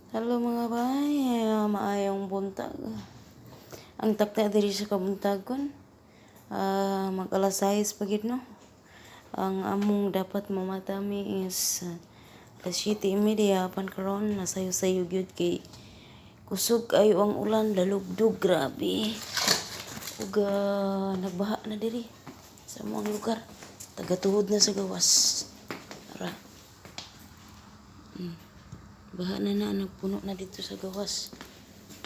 Hello mga bay, maayong buntag. Ang takta diri sa kabuntagon, mag alas 6 pa gid, no. Ang among dapat mamatami is alas 7:30, apan karon nasayo-sayo gyud kay kusog kayo ang ulan, dalugdog, grabe. Ug nagbaha na diri sa among lugar. Tagatuhod na sa gawas. Tara. Baha na na, nagpuno na dito sa gawas.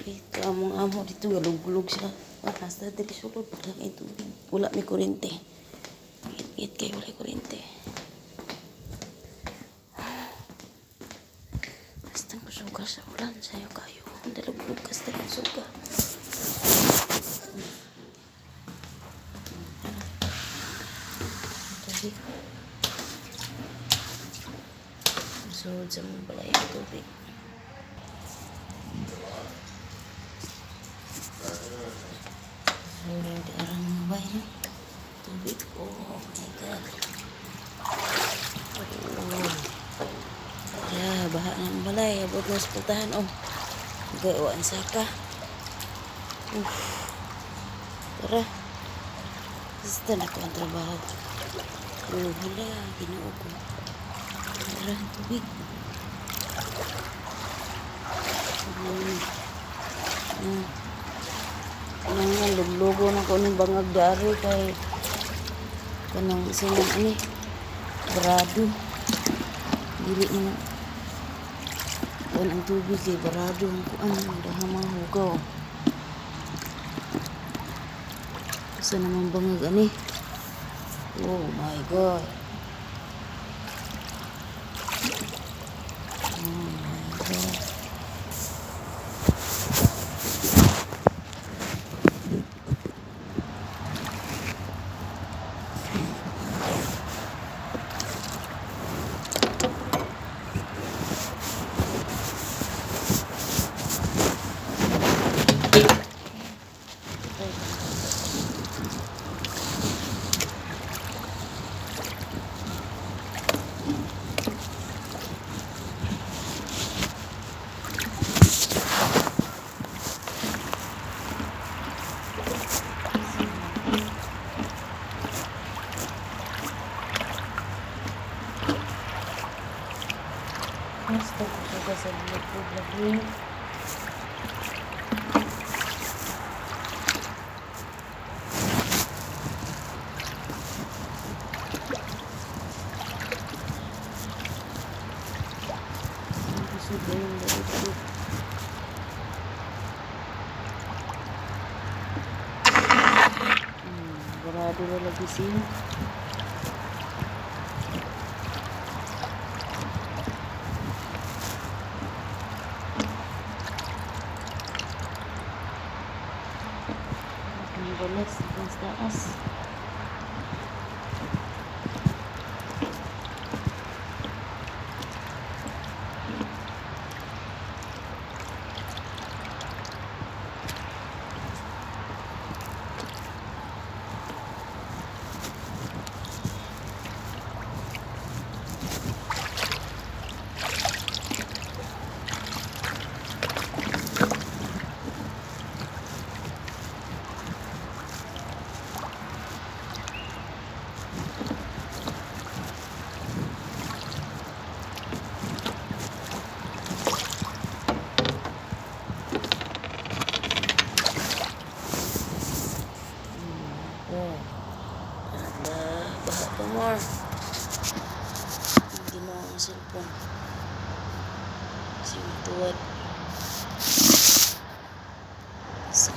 Ito among amo dito, galuglog siya. Ah, nasa diri sulod, wala kay tubig. Wala may kuryente. Ngit kay wala kuryente. Basta kusuga sa ulan, sayo kayo. Dalugdog kasta kusuga. Tubig. Sulod sa mong balay ang tubig. Sulod arang mga bay, no? Tubig. Oh my God. Oh. Yeah, baha na ang balay. Abot na sa pultahan. Oh. Gawaan saka. Uff. Tara. Basta na ko ang trabaho. Oh, hala. Ginoo ko. Tara, tubig. Nang luglugo na ko ning bangag dari kay kanang sinang ani barado. Dili na kuan ang tubig kay barado ang kuan, dahang mga hugaw. Asa naman bangag ani? Oh my God. Oh my God. Basta kusuga sa luglugo lagi. Kusuga yung dalugdog. Barado na lagi siya. Ang balas, ang taas. Oh. Ala, baha pa more. Ang ginawa ang cellphone. Kasi matuwad. So,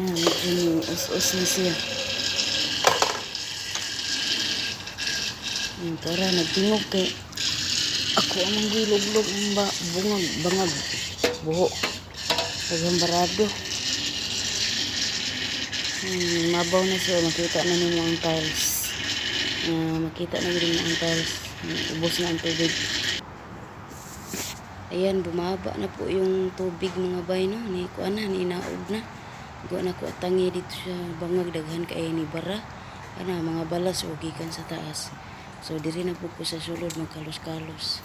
Na, medyo ni us-us na siya. Tara, nagtingog kay ako amang giluglog ang bungag, bangag, buho. Pagambarado. Mabaw na siya, makita na nimo ang tiles. Makita na gid mo ang tiles. Ubos na ang tubig. Ayan, bumaba na po yung tubig, mga bay, no. Ni kuan na, ni naog na. Guwa na ko atangi dito sa bangag, daghan kay ni bara. Ana mga balas o gikan sa taas. So diri na po ko sa sulod magkalos-kalos.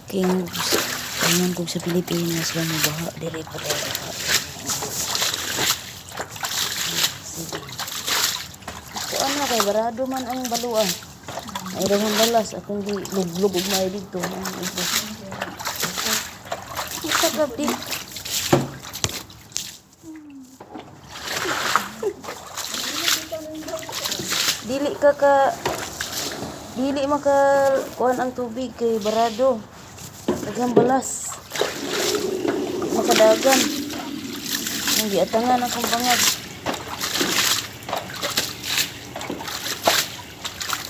King ingon kog sa Pilipinas ba mobaha, diri pa tayo baha. Sige. Kuan na kay barado man ang baluan. Ay daghang balas akong gi luglog og may didto. Kita ka di. Dili ka ka dili maka kuan ang tubig kay barado. Daghang balas. Makadagan. Ang giatangan akong bangag.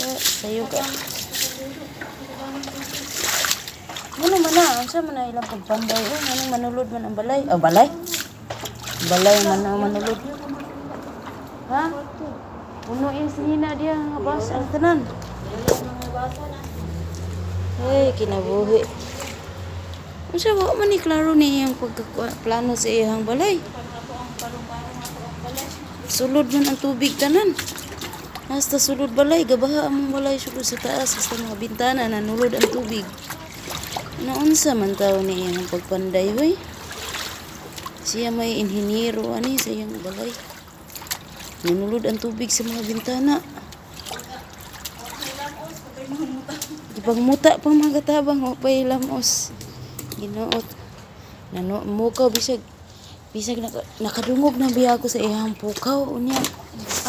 Eh, sayo ka. Ano man na, unsa man na ilang pagpanday, oh, anong manulod man ang balay? Oh, balay? Balay man ang manulod. Ha? Puno yung sinina diya nga basa ang tanan. Hey, kinabuhi. Unsa wa man ni klaro ni iyang pagkaplano sa iyang balay. Sulod man ang tubig tanan. Hasta sulod balay, gabaha among balay sulod sa taas, hasta mga bintana nanulod ang tubig. Naunsa man taw ni iyang pagpanday, hoy. Siya may inhinyero ani sa iyang balay. Nanulod ang tubig sa mga bintana. Gipangmuta pang mga katabang o pay lamos. Ginoot. Nano mukaw bisag bisag nakadungog na biya ako sa iyang pukaw unya.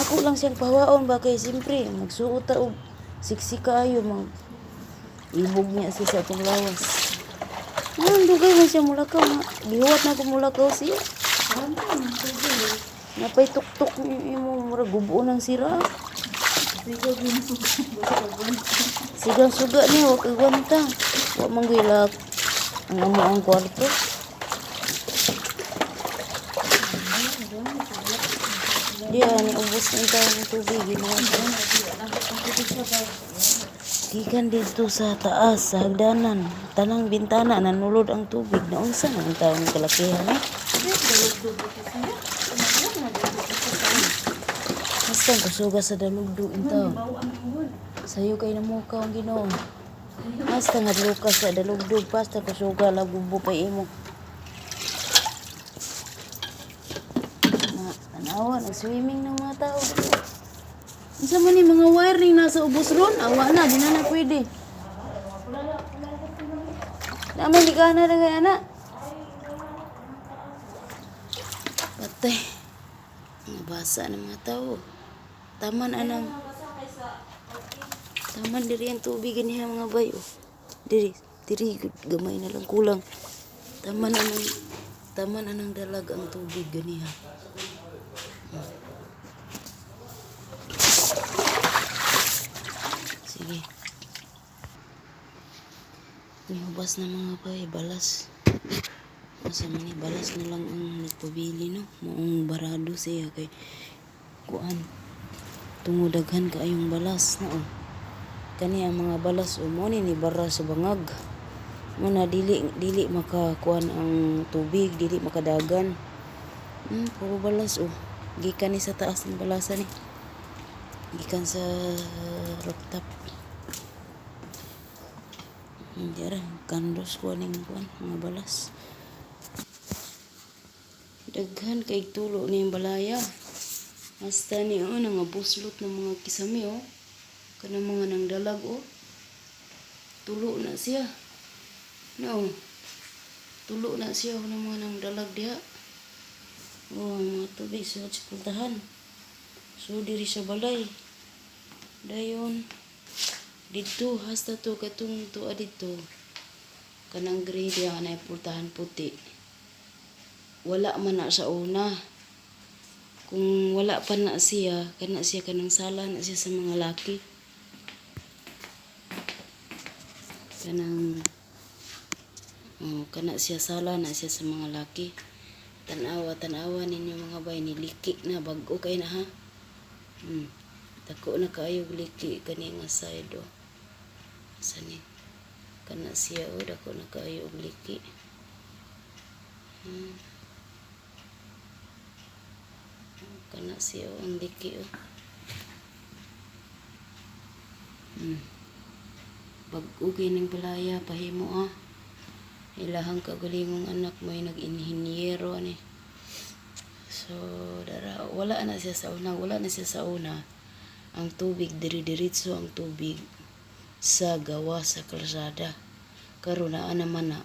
Ako lang siyang pawaon ba kay siyempre magsuot ta og siksi kaayo mag ibog niya siya sa atong lawas. Ang dugay man siya mulakaw nga. Gihuwat na ako mulakaw siya. Napay tuktok ni imo murag gubo ng sira. Sigang suga niya, wa kagwanta. Wa man gilak ang amo ang kwarto. Diya, ni ubos na ikaw ang tubig. Ginawa ko. Gikan dito sa taas, sa hagdanan. Tanang bintana, nanulod ang tubig. Naunsa na ang taong kalakihan, eh? Basta ang kusuga sa dalugdog in taon. Sayo kay namukaw ang Ginoo. Basta nga lukas sa dalugdog, basta kusuga lagubo pa imo. Na, tanawa, nag-swimming ng mga tao. Unsa man ni mga wiring nasa ubos ron? Awa na, di na na pwede. Na may ligana na kaya na. Patay. Mga basa ng mga tao. Taman anang taman diri ang tubig ganiha mga bayo. Diri, diri gamay na lang kulang. Taman anang dalag ang tubig ganiha. Sige. Nihubas na mga bay, balas. Asa man ni balas na lang ang nagpabili, no. Maong barado siya kay kuan. Tungod daghan kaayong balas na oh. Kani ang mga balas o mo ni bara sa bangag. Mo na dili dili makakuan ang tubig, dili makadagan. Puro balas oh. Gikan ni sa taas ng balasa ni. Gikan sa rooftop. Hindi ra kandos ko ning kuan mga balas. Daghan kay tulo ning balaya. Hasta ni oh, nangabuslot ng mga kisame oh. Kanang mga nangdalag oh. Tulo na siya. No. Tulo na siya ng mga nangdalag diha. Oh, ang mga tubig sa pultahan. So diri sa balay. Dayon didto hasta to katong tuwa didto. Kanang gray diha na pultahan puti. Wala man na sa una. Kung wala pa na siya, kana siya kanang sala na siya sa mga laki. Kanang oh, kana siya sala na siya sa mga laki. Tanawa, tanawa ninyo, mga bay, niliki na bag-o kay na ha. Dako na kaayo liki kani nga side oh. Asa ni? Kana siya oh, dako na kaayo og liki. Kana siya oh, ang liki oh. Bag-o kay ning balaya pahimo ah. Ilahang kagalingong anak mo ay nag-inhinyero ani. So dara wala na siya sa una, wala na siya sa una. Ang tubig diri-diretso ang tubig sa gawas sa kalsada. Karon naa naman na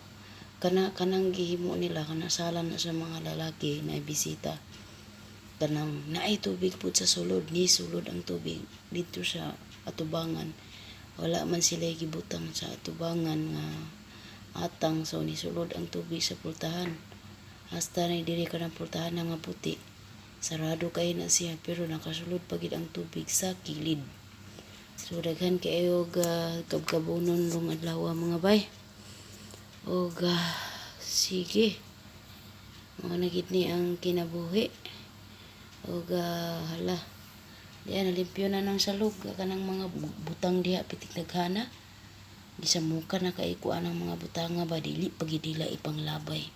kana kanang gihimo nila kana sala na sa mga lalaki na bisita. Kanang naay tubig pud sa sulod, ni sulod ang tubig didto sa atubangan. Wala man sila gibutang sa atubangan nga atang, so ni sulod ang tubig sa pultahan. Hasta ni diri kanang pultahan na nga puti. Sarado kay na siya pero nakasulod pa gid ang tubig sa kilid. So daghan kaayo og kabkabonon rong adlaw, mga bay. Og sige. Mao na gid ni ang kinabuhi. Og hala. Diya nalimpyo na ng salog kanang mga butang diha pitik daghana. Gisamukan na kay kuan ang mga butanga ba, dili pagidila ipanglabay.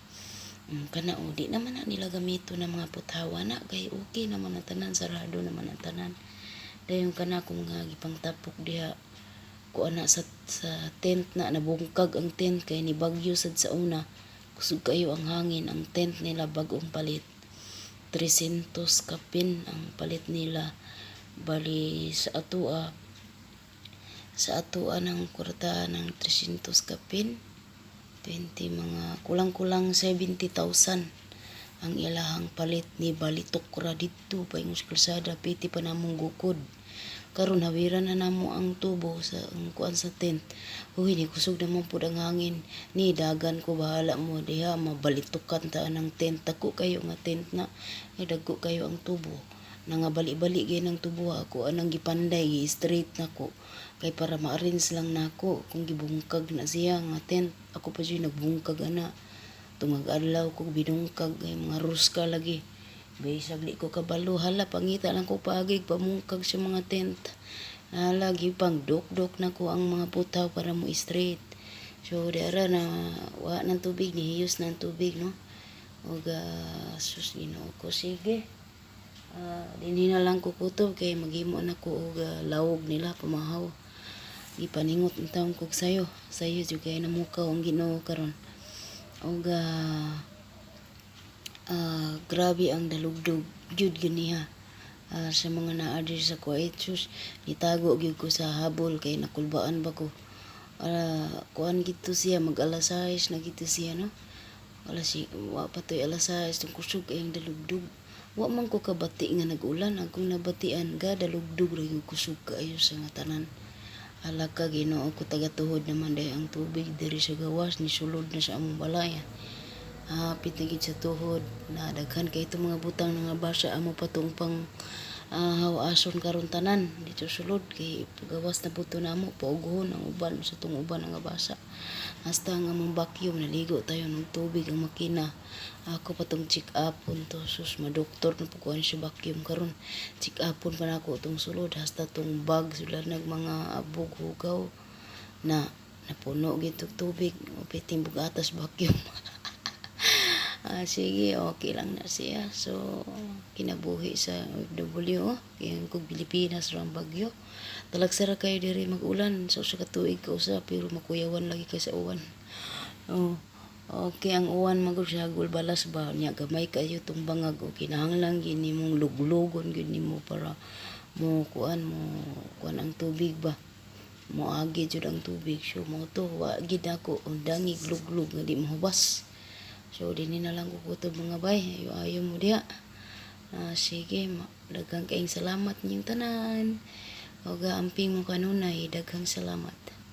Kana o di naman na nila gamito na mga puthawa na kay okay naman ang tanan, sarado naman ang tanan. Dayon kana akong mga gipangtapok diha kuan na sa tent na nabungkag ang tent kay ni bagyo sad sa una. Kusog kayo ang hangin, ang tent nila bag-ong palit. 300 kapin ang palit nila. Bali sa atoa ng kwarta ng 300 kapin, 20, mga kulang-kulang 70,000 ang ilahang palit ni balitok ra didto paingon sa kalsada, piti pa namong gukod. Karon hawiran na namo ang tubo sa ang kuan sa tent. Uy, ni kusog naman pud ang hangin. Ni dagan ko, bahala mo diha mabalitukan ta ang tent. Dako kayo nga tent na. Ay dagko kayo ang tubo. Nangabali-bali gay ng tubo ako anang gipanday, gi-straight nako kay para ma-arrange lang nako kung gibungkag na siya nga tent. Ako pa jud nagbungkag ana, tungag adlaw ko binungkag ay mga ruska lagi. Bisag di ko kabalo, hala, pangita lang ko paagig pamungkag sa mga tent. Hala, gipang dok-dok nako ang mga putaw para mo straight. So diara na wa ng tubig, nihiyos na ang tubig, no. Ug sus, Ginoo ko, sige. Dinhi na lang ko kutob kay maghimo na ko og lawog nila pamahaw. Gipaningot ang taon kog sayo. Sayo jud kay namukaw ang Ginoo karon. Og grabe ang dalugdog jud ganiha. Sa mga naa diri sa Kuwait, sus, nitago gyud ko sa habol kay nakulbaan ba ko. Kuan gito siya, mag alas 6 na gito siya, no. Alas wa pa toy alas 6 tung kusog kay ang dalugdog. Wa man ko kabati nga nag-ulan, akong nabatian ga dalugdog ra gyud kusog kaayo sa nga tanan. Hala ka, Ginoo ko, taga-tuhod naman dahil ang tubig diri sa gawas ni sulod na sa among balay. Hapit na gid sa tuhod na daghan kay itong mga butang nga basa, amo pa tong pang hawason karon tanan dito sulod kay gawas na buto namo paughon ang uban sa tong uban nga basa. Hasta ang among vacuum naligo tayo ng tubig ang makina. Ako pa tong check upon to, sus, madoktor na pagkuhan siya vacuum karon. Check upon pa nako tong sulod, hasta tong bag sila nag mga abog hugaw na napuno gid tong tubig, upiting bugatas vacuum. Sige, okay lang na siya. So, kinabuhi sa OFW, oh. Kaya kung Pilipinas ra ang bagyo. Talagsara kayo diri mag-ulan. So, sa katuig ka usa, pero makuyawan lagi kay sa uwan. Oh, Okay, ang uwan man gud sa balas ba nya, gamay kayo tong bangag o kinahanglan gyud nimong luglugon gyud nimo para mo kuan ang tubig ba, moagi jud ang tubig. So mao to, wa gid ako dangig luglog nga di mohubas. So dinhi na lang ko kutob, mga bay. Ayo ayo mo diha. Sige, daghang kaayong salamat ninyong tanan. Ug amping mo kanunay, daghang salamat.